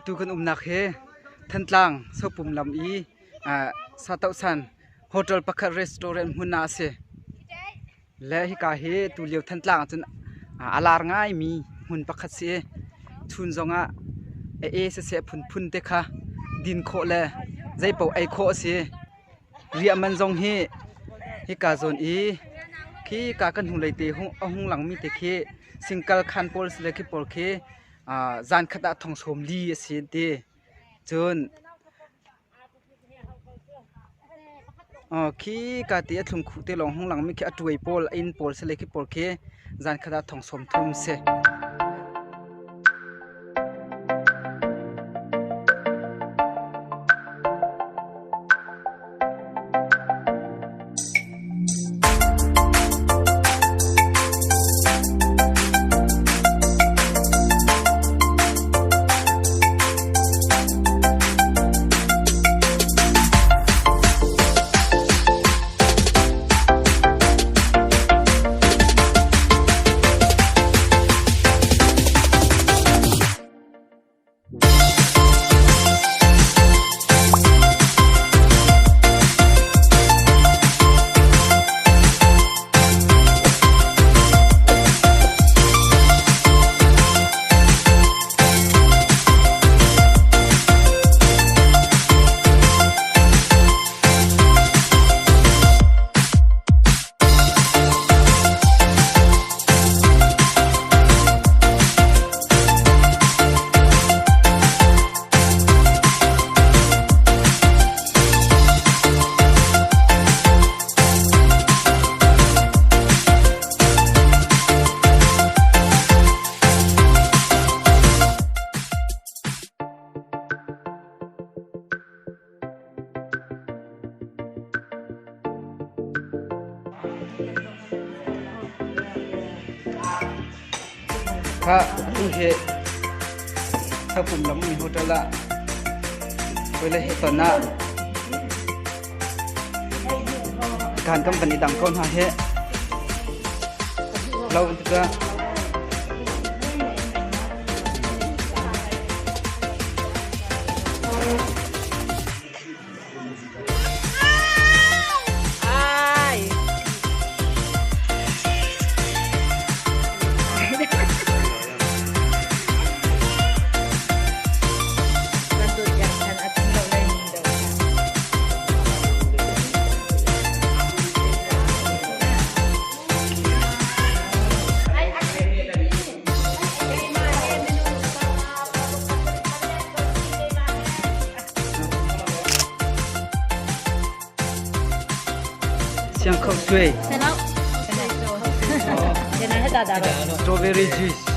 Atu kan umnak hi Thantlang Sopum lam i Satohsan hotel pakhat restaurant hmun ah a si. Le hika hi tulio Thantlang ahcun a lar ngaimi hmun pakhat si i chun zongah a e siseh a phunphun te kha din khawh le zeipaoh ei khawh a si. Riah man zong hi hika zawn i khika kan hnulei te a hung langmi te khi singkal khan pawl si le khi pawl khi zan khat ah thong sawm li a si an ti. Cun khika ti a thlung khuh te lawng hung langmi khi a tuai pawl a inn pawl si le khi pawl khi zan khat ah thong sawm thum si. Kha atu hi Thapum lam mi hotel ah hawile he ton ah kan company dang ko hna he lo tikah Siangkhoh suai. Strawberry juice.